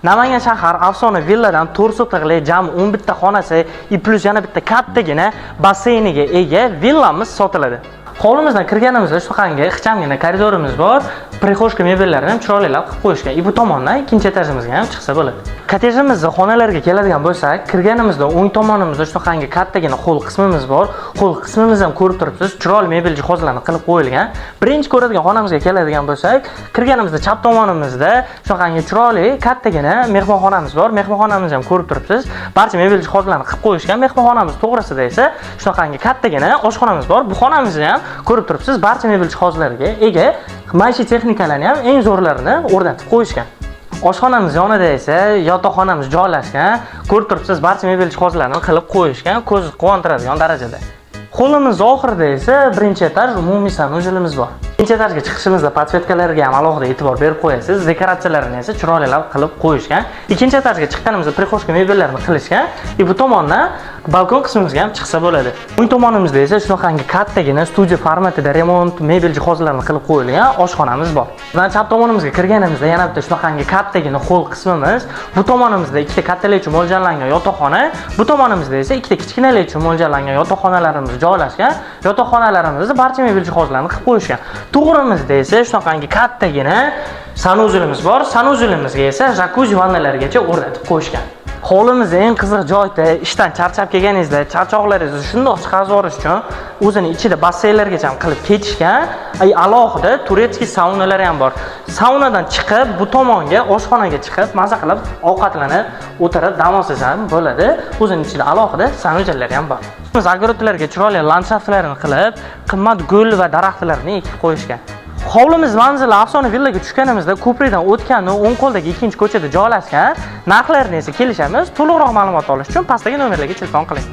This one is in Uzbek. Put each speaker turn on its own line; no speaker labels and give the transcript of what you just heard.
Namangan shahar, Afsona villadan 4 sotixli, jami 11 ta xonasi и плюс yana bitta kattagina basseyniga ega villamiz sotiladi. Hovlimizdan kirganimizda shunaqangi ixchamgina koridorimiz bor. Прихожка mebellarini ham chiroylilab qilib qo'yishgan. И bu tomondan ikkinchi etajimizga ham chiqsa bo'ladi. Kottejimizni xonalarga keladigan bo'lsak, kirganimizda o'ng tomonimizda shunaqangi kattagina холл qismimiz bor. Холл qismimizni ham ko'rib turibsiz, chiroyli mebel jihozlarni qilib qo'yilgan. Birinchi ko'radigan xonamizga keladigan bo'lsak, kirganimizda chap tomonimizda shunaqangi chiroyli kattagina mehmonxonamiz bor. Mehmonxonamizni ham ko'rib turibsiz. Barcha mebel jihozlarni qilib qo'yishgan. Mehmonxonamiz to'g'risida esa shunaqangi kattagina oshxonamiz bor. Bu xonamizni ham ko'rib turibsiz, barcha mebel jihozlarga ega, maishiy texnikalarni ham eng zo'rlarini o'rnatib qo'yishgan. Oshxonamiz yonida esa yotoqxonamiz joylashgan. Ko'rib turibsiz, barcha mebel jihozlarni qilib qo'yishgan, ko'z quvontiradigan darajada. Hovlimiz oxirida esa birinchi etaj umumiy санузел imiz bor. Ikkinchi etajga chiqishimizda подсветка larga ham alohida e'tibor berib qo'yasiz. Dekoratsiyalarini esa chiroylilab qilib qo'yishgan. Ikkinchi etajga chiqqanimizda прихожка mebellarini qilishgan. И bu tomondan balkon qismimizga ham chiqsa bo'ladi. O'ng tomonimizda esa shunaqangi kattagina studiya formatida remont, mebel jihozlarini qilib qo'yilgan oshxonamiz bor. Bizdan chap tomonimizga kirganimizda yana bitta shunaqangi kattagina холл qismimiz, bu tomonimizda ikkita kattalar uchun mo'ljallangan yotoqxona, bu tomonimizda esa ikkita kichkinalar uchun mo'ljallangan yotoqxonalarimiz joylashgan. Yotoqxonalarimizda barcha mebel jihozlarini qilib qo'yishgan. To'g'rimizda esa shunaqangi kattagina санузел imiz bor. Санузел imizga esa jakuzi, vannalargacha o'rnatib qo'yishgan. Hovlimizda eng qiziq joyda ishdan charchab kelganingizda charchoqlaringizni shundoq chiqarib yuborish uchun o'zini ichida basseynlargacha ham qilib ketishgan. Ay, alohida турецкий saunalari ham bor. Saunadan chiqib, bu tomonga, oshxonaga chiqib, maza qilib ovqatlanib, o'tirib dam olsangiz ham bo'ladi. O'zini ichida alohida санузел lari ham bor. Biz огород larga chiroyli landshaftlarni qilib, qimmat gul va daraxtlarni ekib qo'yishgan. Hovlimiz manzili Afsona villaga tushganimizda ko'prikdan o'tgan o'ng qo'ldagi ikkinchi ko'chada joylashgan. Narxlarini esa kelishamiz. To'liqroq ma'lumot olish uchun pastdagi nomerlarga telefon qiling.